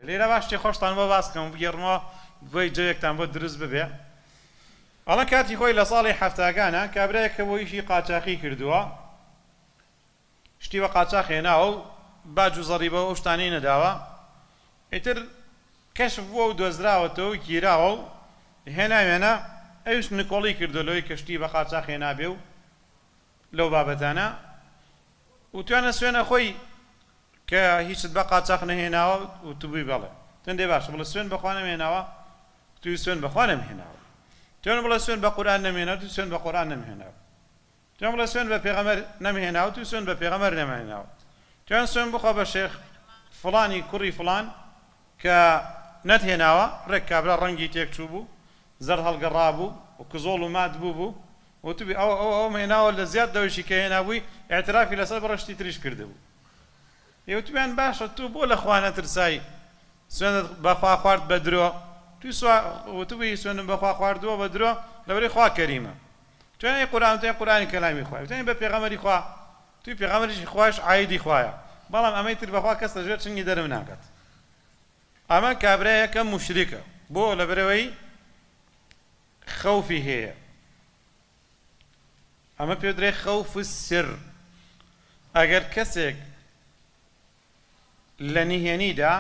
لێرە با شتێ خۆشتان بۆ باس کەم و بگێڕمەوە بۆی جەوێکتان بۆ دروست ببێ. ئەڵێن کاتی خۆی لە ساڵی حەفتاکانا کابرایەک هەبوو ئیشی قاچاخی کردووە، شتی بە قاچاخ هێناوە و باج و زەڕیبە و ئەو شتانەی نەداوە، ئیتر کەشف بووە و دۆزراوەتەوە و گیراوە و هێناویانە، ئەویش نکۆڵی کردووە لەوەی کە شتی بە قاچاخ هێنابێ و لەو بابەتانە، وتویانە سوێنە خۆی کە هیچت بە قاچاخ نەهێناوە؟ وتبووی بەڵێ. وتیان دەی باشە بڵێ سوێند بە خوا نەمهێناوە؟ وتووی سوێند بە خوا نەمهێناوە. وتیان بڵێ سوێند بە قورئان نەمهێناوە؟ وتووی سوێند بە قورئان نەمهێناوە. وتیان بڵێ سوێند بە پێغەمبەر نەمهێناوە؟ وتووی سوێند بە پێغەمبەر نەمهێناوە. وتیان سوێند بخۆ بە شێخ فڵانی کوڕی فڵان کە نەتهێناوە؟ ڕێک کابرا ڕەنگی تێکچووبوو، زەرد هەڵگەڕابوو و کزۆڵ و مات بووبوو. وتبووی ئەوە ئەوە ئەوەم هێناوە لە زیاد لەوەیشی کە هێنابووی ئیعترافی لەسەر بڕە شتی تریش کردبوو. ئێ وتبیان باشە تۆ بۆ لە خوا نەترسای سوێندت بە خوا خوارد بە درۆ؟ توی سوا وتبووی سوێندم بە خوا خواردووە بە درۆ لەبەرئەوەی خوا کەریمە. تویان ئەی قورئان وتیان قورئانی کەلامی خوایە وتیان بە پێغەمبەری خوا توی پێغەمبەریشی خوایش عایدی خوایە بەڵام ئەمەی تر بەخوا کەس لە ژێر چنگی دەرم ناکات. ئەمە کابرایەکە موشریکە بۆ لەبەرئەوەی خەوفی هەیە ئەمە پێ درێ خەوف سر ئەگەر کەسێک لە نهێنیدا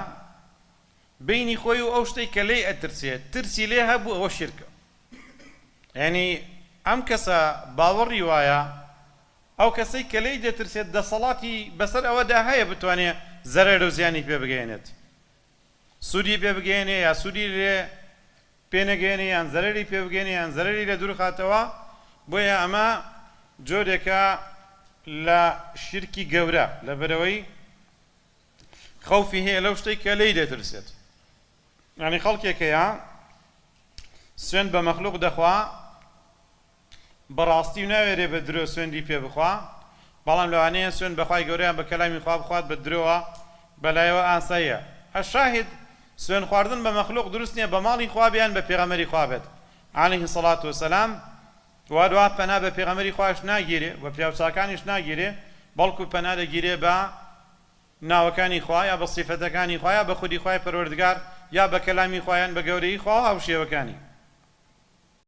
بینی خۆی و ئەو شتێک کە لێی ئەترسێت ترسی لێ هەبوو ئەوە شرکە یعنی ئەم کەسە باوەڕی وایە ئەو کەسەی کە لێی دەترسێت دەسەڵاتی بەسەر ئەوەدا هەیە بتوانێت زەرەر و زیانی پێ بگەیەنێت سوودی پێ بگەیەنێ یا سوودی لێ پێ نەگەیەنێ یان زەرەری پێ بگەیەنێ یان زەرەری لێ دوورخاتەوە، بۆیە ئەمە جۆرێکە لە شیرکی گەورە لەبەرئەوەی خەوفی هەیە لەو شتەی کە لێی دەترسێت. یانی خەڵکێک هەیە سوێند بە مەخلوق دەخوا بەڕاستی و ناوێرێ بە درۆ سوێندی پێ بخوا، بەڵام لەوانەیە سوێند بە خوای گەورە یان بە کەلامی خوا بخوات بە درۆوە بەلایەوە ئاساییە. الشاهد، سوێند خواردن بە مەخلوق دروست نیە بە ماڵی خوا بێ یان بە پێغەمبەری خوا بێت علیه الصلوة والسلام، وەهەروەها پەنا بە پێغەمبەری خواش ناگیرێ و پیاوچاکانیش ناگیرێ بەڵکو پەنا دەگیرێ بە ناوەکانی خوا یا بە سیفەتەکانی خوا یا بە خودی خوای پەروەردگار یا بە کەلامی خوا یان بە گەورەیی خوا و هاوشێوەکانی.